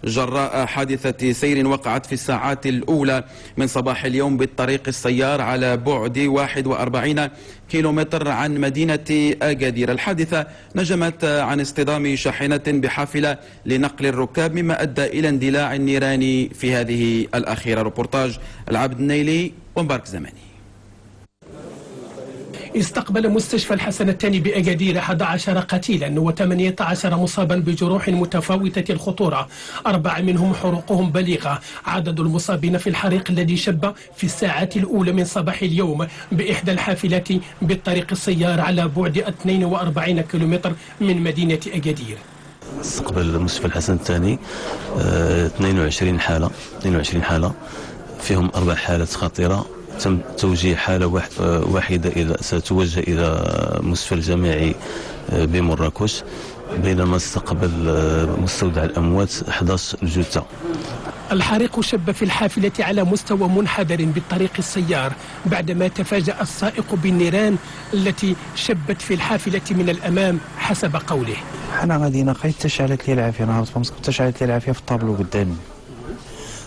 جراء حادثة سير وقعت في الساعات الأولى من صباح اليوم بالطريق السيار على بعد 41 كيلومتر عن مدينة أكادير. الحادثة نجمت عن اصطدام شاحنة بحافلة لنقل الركاب، مما أدى إلى اندلاع النيران في هذه الأخيرة. روبورتاج العبد النيلي ومبارك زماني. استقبل مستشفى الحسن الثاني بأكادير 11 قتيلا و18 مصابا بجروح متفاوتة الخطورة، 4 منهم حروقهم بليغة. عدد المصابين في الحريق الذي شب في الساعات الأولى من صباح اليوم بإحدى الحافلات بالطريق السيار على بعد 42 كيلومتر من مدينة أكادير. استقبل مستشفى الحسن الثاني 22 حالة، 22 حالة فيهم 4 حالات خطيرة. تم توجيه حالة واحدة إلى ستوجه إلى مستشفى الجامعي بمراكش، بينما استقبل مستودع الأموات 11 جثة. الحريق شب في الحافلة على مستوى منحدر بالطريق السيار بعدما تفاجأ السائق بالنيران التي شبت في الحافلة من الأمام حسب قوله. حنا غاديين قايد تشعلت لي العافية، أنا هبطت فمسك تشعلت لي العافية في الطابلو قدامي،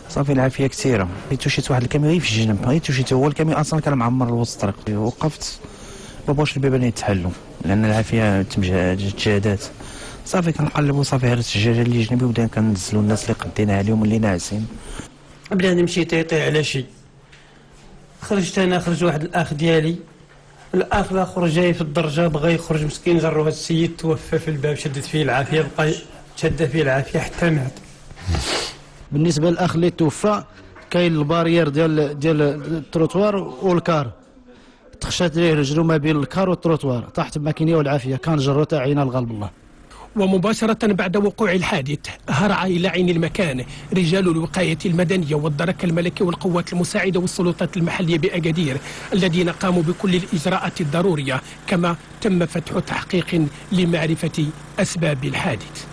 صافي العافية كثيرة. توشيت واحد الكاميو غير في الجنب، غير توشيت، هو الكاميو اصلا كان معمر الوسط الطريق. وقفت ما بغاوش البيبان يتحلوا لان العافية تجهدات. صافي كنقلبوا، صافي هرس الدجاجة اللي جنبي وبدينا كنزلوا الناس اللي قدينا عليهم اللي ناعسين. بدا نمشي تيطيح على شي، خرجت انا، خرج واحد الاخ ديالي، الاخ الاخر جاي في الدرجة بغى يخرج مسكين، جرو هذا السيد توفى في الباب، شدت فيه العافية، بقى شد فيه العافية حتى مات. بالنسبة للاخ اللي توفى كاين ال barrière ديال ال trottoir وال car، تخشات ليه رجلو ما بين ال car وال trottoir، طاحت بماكينيه والعافية، كان جرو تاع عينا الغالب الله. ومباشرة بعد وقوع الحادث هرع إلى عين المكان رجال الوقاية المدنية والدرك الملكي والقوات المساعدة والسلطات المحلية بأكادير الذين قاموا بكل الإجراءات الضرورية، كما تم فتح تحقيق لمعرفة أسباب الحادث.